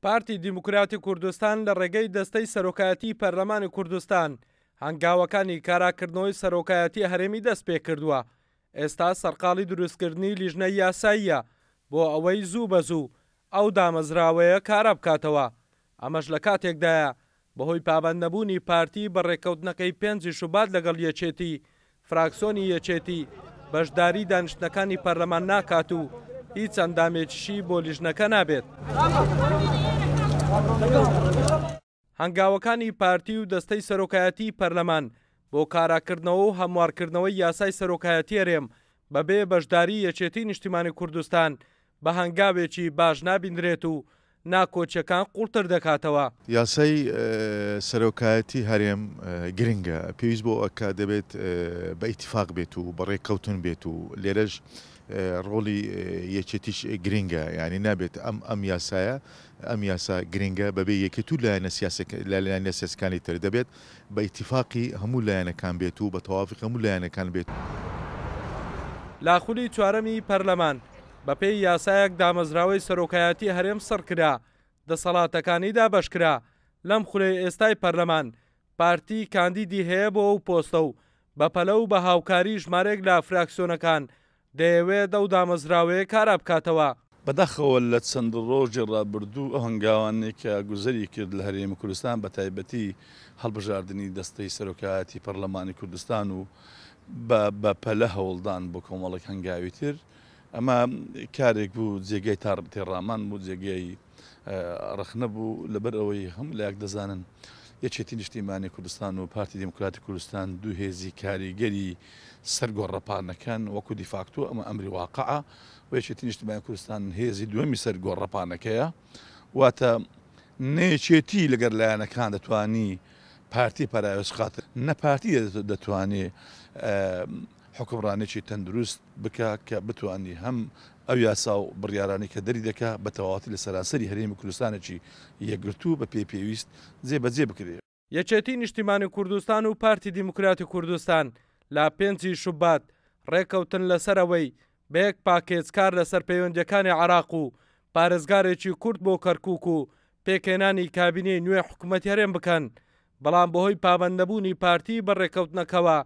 پارتی دیموکراتی کوردستان لە ڕێگەی دەستەی سەرۆکایەتیی پەرلەمانی کوردستان هەنگاوەکانی کاراکردنەوەی سەرۆکایەتی هەرێمی دەستپێکردووە، ئێستا سەرقاڵی دروستکردنی لیژنەی یاساییە بۆ ئەوەی زوو بە زوو ئەو دامەزراوەیە کارا بکاتەوە، ئەمەش لە کاتێکدایە بەهۆی پابەندنەبوونی پارتی بە رێککەوتنەکەی پێنجی شوبات لەگەڵ یەکێتی، فراکسۆنی یەکێتی بەشداری دانیشتنەکانی پەرلەمان ناکات و هیچ ئەندامێکیشی بۆ لیژنەکە نابێت. هەنگاوەکانی پارتی و دەستەی سەرۆکایەتیی پەرلەمان بۆ کاراکردنەوە و هەموارکردنەوەی یاسای سەرۆکایەتی هەرێم بەبێ بەشداری یەکێتی نیشتیمانی کوردستان بە هەنگاوێکی باش نابیندرێت و ناکۆکیەکان قوڵتر دەکاتەوە. یاسای سەرۆکایەتی هەرێم گرنگە، پێویست بۆ ئەکات دەبێت بە ئیتیفاق بێت و بە ڕێککەوتن بێت و لێرەش ڕۆڵی یەکێتیش گرنگە، یانی نابێت ئەم ئەم یاسایە ئەم یاسا گرنگە بەبێ یەکێت و لایەنە سیاسەکە لایەنە سیاسەکانی تر دەبێت بە ئیتیفاقی هەموو لایەنەکان بێت و بە تەوافقی هەموو لایەنەکان بێت. لە خولی چوارەمی پەرلەمان بەپێی یاسایەک دامەزراوەی سەرۆکایەتی هەرێم سڕکرا، دەسەڵاتەکانی دابەشکرا، لەم خولەی ئێستای پەرلەمان پارتی کاندیدی هەیە بۆ ئەو پۆستە و بەپەلە و بە هاوکاری ژمارەیەک لە فراکسیۆنەکان دەیەوێت ئەو دامەزراوەیە کارا بکاتەوە. بەداخەوە لە چەند ڕۆژی ڕابردوو ئەو هەنگاوانەی کە گوزەری کرد لە هەرێمی کوردستان بە تایبەتی هەڵبژاردنی دەستەی سەرۆکایەتی پەرلەمانی کوردستان و بە بە پەلە هەوڵدان بۆ کۆمەڵێک هەنگاوی تر ئەمە کارێک بوو جێگەی تێڕامان بوو جێگەی ڕەخنە بوو لەبەر ئەوەی هەموو لایەک دەزانن یەکێتی نیشتیمانی کوردستان و پارتی دیموکراتی کوردستان دوو هێزی کاریگەری سەر گۆڕەپانەکەن وەکو دیفاکتۆ ئەمە ئەمری واقعە و یەکێتی نیشتیمانی کوردستان هێزی دووەمی سەر گۆڕەپانەکەیە واتە نەیەکێتی لەگەر لایەنەکان دەتوانی پارتی پەراوێز خات نە پارتی دەتوانێ حوکمڕانێکی تەندروست بکا کە بتوانی هەم ئەو یاسا و بڕیارانەی کە دەری دەکا بە تەواوەتی لە سەرانسەری هەرێمی کوردستانێکی یەکگرتوو بە پێی پێویست جێ بە جێ بکرێ. یەکێتی نیشتیمانی کوردستان و پارتی دیموکراتی کوردستان لە پێنجی شوبات ڕێککەوتن لەسەر ئەوەی بە یەک پاکێج کار لەسەر پەیوەندییەکانی عێراق و پارێزگارێکی کورد بۆ کەرکوک و پێکهێنانی کابینەی نوێ حکومەتی هەرێم بکەن، بەڵام بەهۆی پابەندنەبوونی پارتی بە رێککەوتنەکەوە،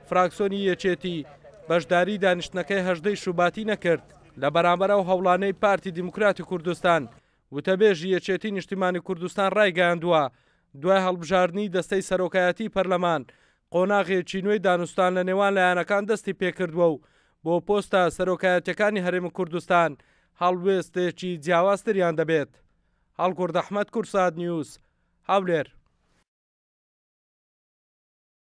فراکسۆنی یەکێتی بەشداری دانیشتنەکەی 18 ی شوباتی نەکرد. لە بەرامبەر ئەو هەوڵانەی پارتی دیموکراتی کوردستان، وتەبێژی یەکێتی نیشتیمانی کوردستان رایگەیاندووە، دوای هەڵبژاردنی دەستەی سەرۆکایەتیی پەرلەمان، قۆناغێکی نوێی دانوستان لە نێوان لایەنەکان دەستی پێکردووە و بۆ پۆستە سەرۆکایەتییەکانی هەرێمی کوردستان هەڵوێستێکی جیاوازتریان دەبێت. هەڵگورد ئەحمەد، کوردسات نیوز، هەولێر.